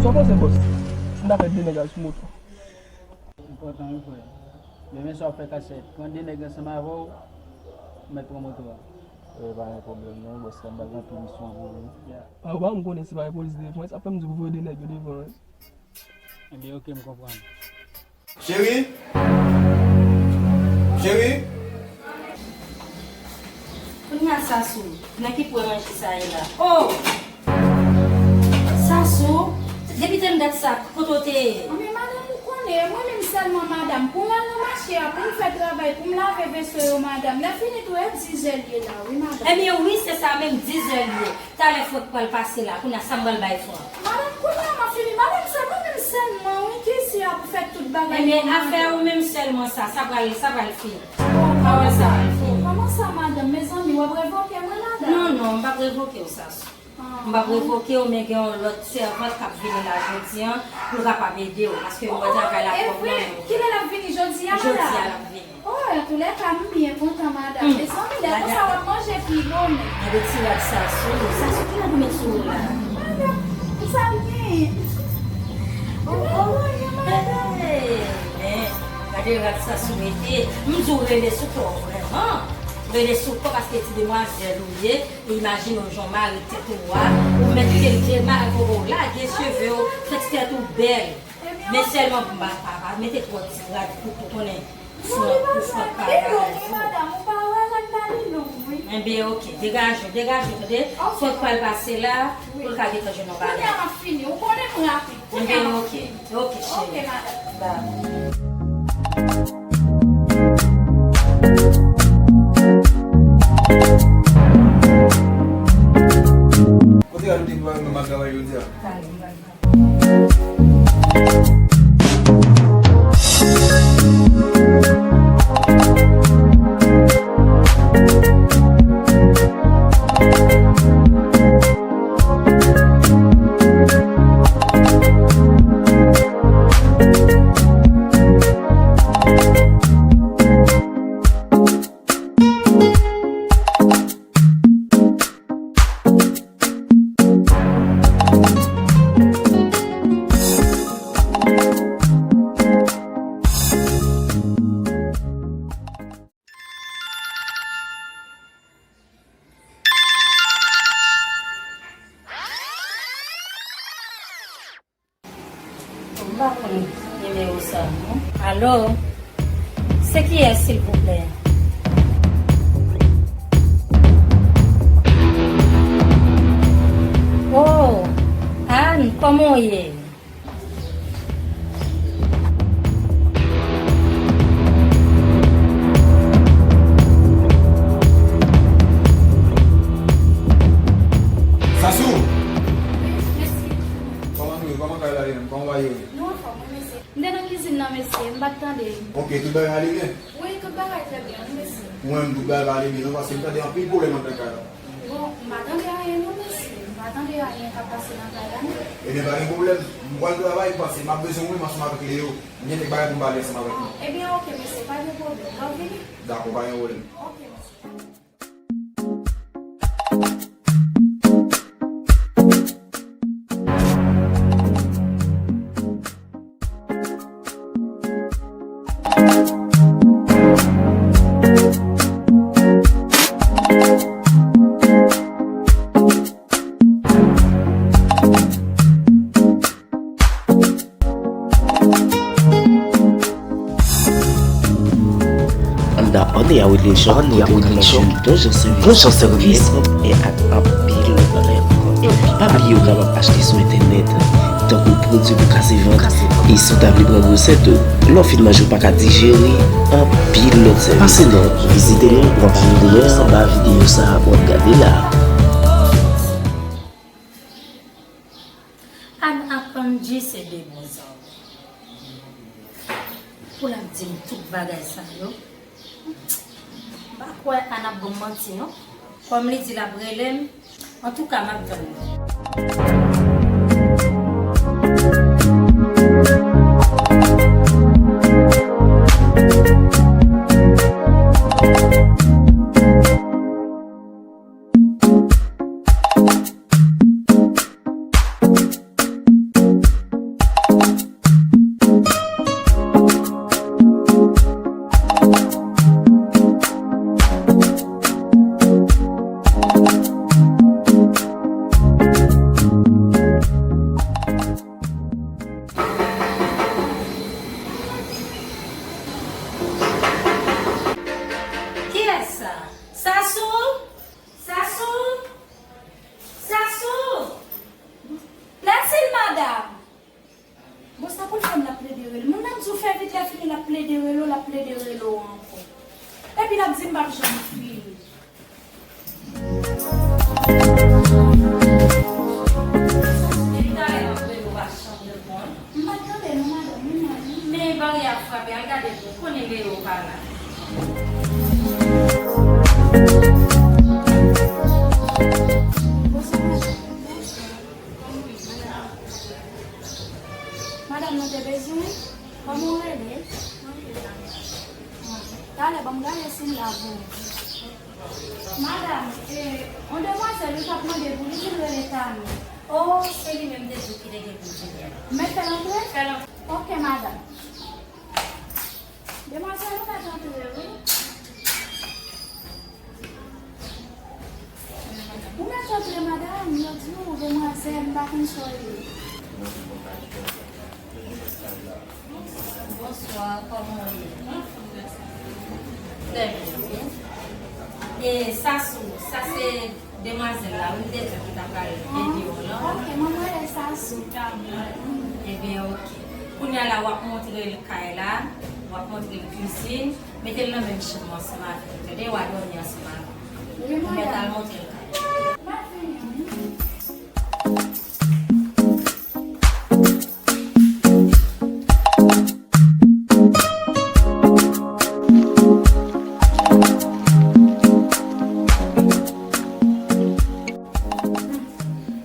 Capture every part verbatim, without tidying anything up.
Sa w panse, bòs? Si m ta fè de nèg al sou moto. M kontan wi, frè. Demen swa w fè kachèt. Pran de nèg ansanm avè w, ou mèt pran moto a. E pa gen pwoblèm non, bòs, m pa gen anpil misyon pou ou. A, ou pa m konnen si pa gen polis devan, sa fè m di w voye de nèg yo devan. Ebyen, oke, m konprann. Cheri? Cheri? Kounye a, Sasou, nan ki pwen manje sa ye la? Oh! Sasou, depi tan dat sa, kote w te ye? Anben, madanm, ou konnen, mwen menm sèlman, madanm, pou m al nan mache a, pou m fè travay, pou m lave veso yo, madanm, lè fini tou, e dizè l ye la, wi, madanm. Ebyen, wi, se sa menm, dizè l ye. Talè Frank pral pase la, kounye a sa m pral bay Frank? Madanm, kounye a m ap fini. Madanm, se mwen menm sèlman, wi, ki isi a pou fè tout bagay yo, madanm. Ebyen, afè ou menm sèlman sa, sa pral, sa pral fini. Pawòl sa pral fini. Kòman sa, madanm? Mezanmi, w ap revoke mwen, madanm? Non, non, m p ap revoke w, Sasou. M p ap revoke w, men gen yon lòt sèvant k ap vini la jodi a, pou l kapab ede w, paske m wè travay la pwòp nan men w. Kilè l ap vini? Jodi a, madanm? Jodi a l ap vini. Oh, antoulèka, m byen kontan, madanm. Mezanmi, lè konsa w ap manje pi bonè. Gade ti rad Sasou. Sasou, kilè pou met sou ou la? Madanm, sa m genyen? Oh, oh. Hey, men, gade rad Sasou mete. M di w rele sou kò w vrèman. Rele sou kò paske ti demwazèl ou ye. Imajine w jan w mare tèt ou a. Ou mèt kite l te mare, ou lage cheve w, fè ti tèt ou bèl. Men sèlman pou m pa, pa, pa mete twò ti rad pou, pou konnen. Fò, fò pa bagay, fò. Li long, wi, madanm, ou pa wè rad la, li long, wi. Enben, oke, degaje w, degaje w, tande? Fò l pral pase la, pou l ka gentan jwenn yon bagay. Kounye a m ap fini, ou konnen m rapid. Kounye a m ap fini. Enben, oke, oke, cheri. Oke, madanm. Bye. Kote rad ou te pou al nan travay jodi a? Alo? Se kiyès, silvouplè? Oh, Ann, kòman w ye? Sasou! Wi, mèsi. Kòman nou ye? Kòman kay la ye menm? Kòman bagay yo ye? Nou anfòm, wi, mesye. M te nan kizin nan, mesye, m pa t tande. Ok, tout bagay ale byen? Wi, tout bagay trè byen, wi, mesye. Mwen menm, tout bagay pa ale byen, non, paske m tande anpil pwoblèm anndan kay la. Bon, m pa tande anyen, non, mesye. M pa tande anyen k ap pase nan kay la, non. Ebyen, pa gen pwoblèm. M pral travay, m pase. M ap bezwen w menm ansanm avèk Leo. M gen kèk bagay pou m pale ansanm avèk nou. Ebyen, ok, mesye, pa gen pwoblèm. Lè w vini? Dakò, pa gen pwoblèm. Ok, mesye. Anndan On Air with Lechon, kote w kapab jwenn bon jan sèvis, bon jan sèvis, e ak anpil lòt bagay ankò. Epi pa bliye w kapab achte sou entènèt, tankou pwodui pou kase vant, e si w ta vle pran gwosè tou. Lè w fin manje, w pa ka dijere, anpil lòt sèvis. Pase non, vizite nou nan paj nou an anba videyo sa a w ap gade la. Ann ak Angie se de bon zanmi. Pou l ap di m tout bagay sa yo. M pa kwè Ann ap ban m manti, non. Kòm li di l ap rele m, antouka, m ap tann li. Kiyès sa? Sasou? Sasou? Sasou! Lèsil, madanm! Bon, sa pou l fè m l ap plede rele. Moun nan di w fè vit, lè fini l ap plede rele w, l ap plede rele w ankò. Epi l ap di m p ap janm fini. Depi talè m ap rele w pa janm reponn. M pa t tande non, madanm, wi, mwen. Men baryè a frape, al gade pou w konnen Leo pa la. Bonswa, madanm. Bonswa. Madanm, nou te bezwen? Kòman w rele? Talè, ban m gade si m la pou ou. Madanm, e, yon demwazèl wi k ap mande pou li, di l rele Tami. O, se li menm m te di w ki te gen pou l vini an. Men fè l antre? Fè l antre. Ok, madanm. Demwazèl, ou mèt antre wi. Ou mèt antre, madanm, yo di w demwazèl, m pa konn sa w ye. Bonswa, kòman w ye? Trè byen, wi. E Sasou, sa se demwazèl la, wi, m te di w ki ta pral ede w lan. Ok, mwen, mwen rele Sasou. Ebyen, ok. Kounye a la, w ap montre l kay la, w ap montre l kizin. Mete l nan menm chanm ansanm avè m, tande? W a dòmi ansanm avè m. Wi, madanm. Ou mèt al montre l kay. M ap vini, wi.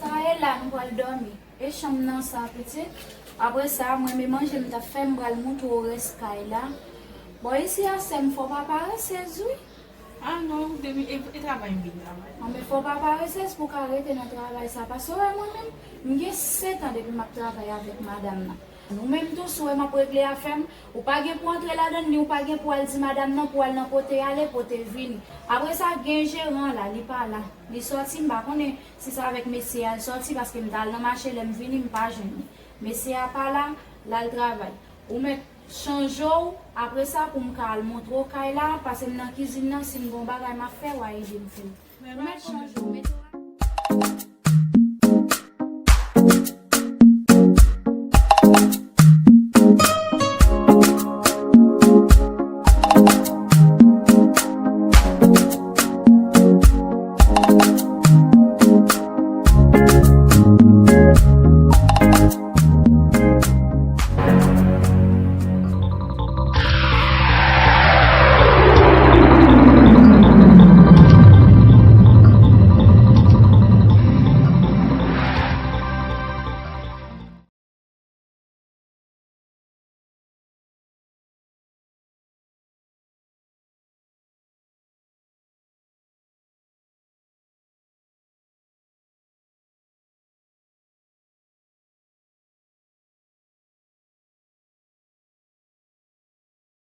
Sa e la m pral dòmi. E chanm nan sa, pitit. Apre sa, mwen, men manje m t ap fè, m pral montre w rès kay la. Bon, isi a, sè m, fò w pa parese, wi. A non, depi e, e travay m vin travay. Anben, fò w pa parese pou w ka rete nan travay sa. Paske w wè mwen menm, m gen sèt an depi m ap travay avèk madanm nan. Ou menm tou, si w wè m ap regle afè m, ou pa gen pou antre ladan l, ni ou pa gen pou al di madanm nan pou al nan pote ale, pote vini. Apre sa, gen jeran la, li pa la. Li sòti, m pa konnen si se avèk mesye a l sòti, paske m t al nan mache, lè m vini, m pa jwenn li. Mesye a pa la, l al travay. Ou mèt Chanje w, apre sa pou m ka al montre w kay la, pase m nan kizin nan, si m gon bagay m ap fè, w a ede m fè l. Ou mèt chanje w, mete w a.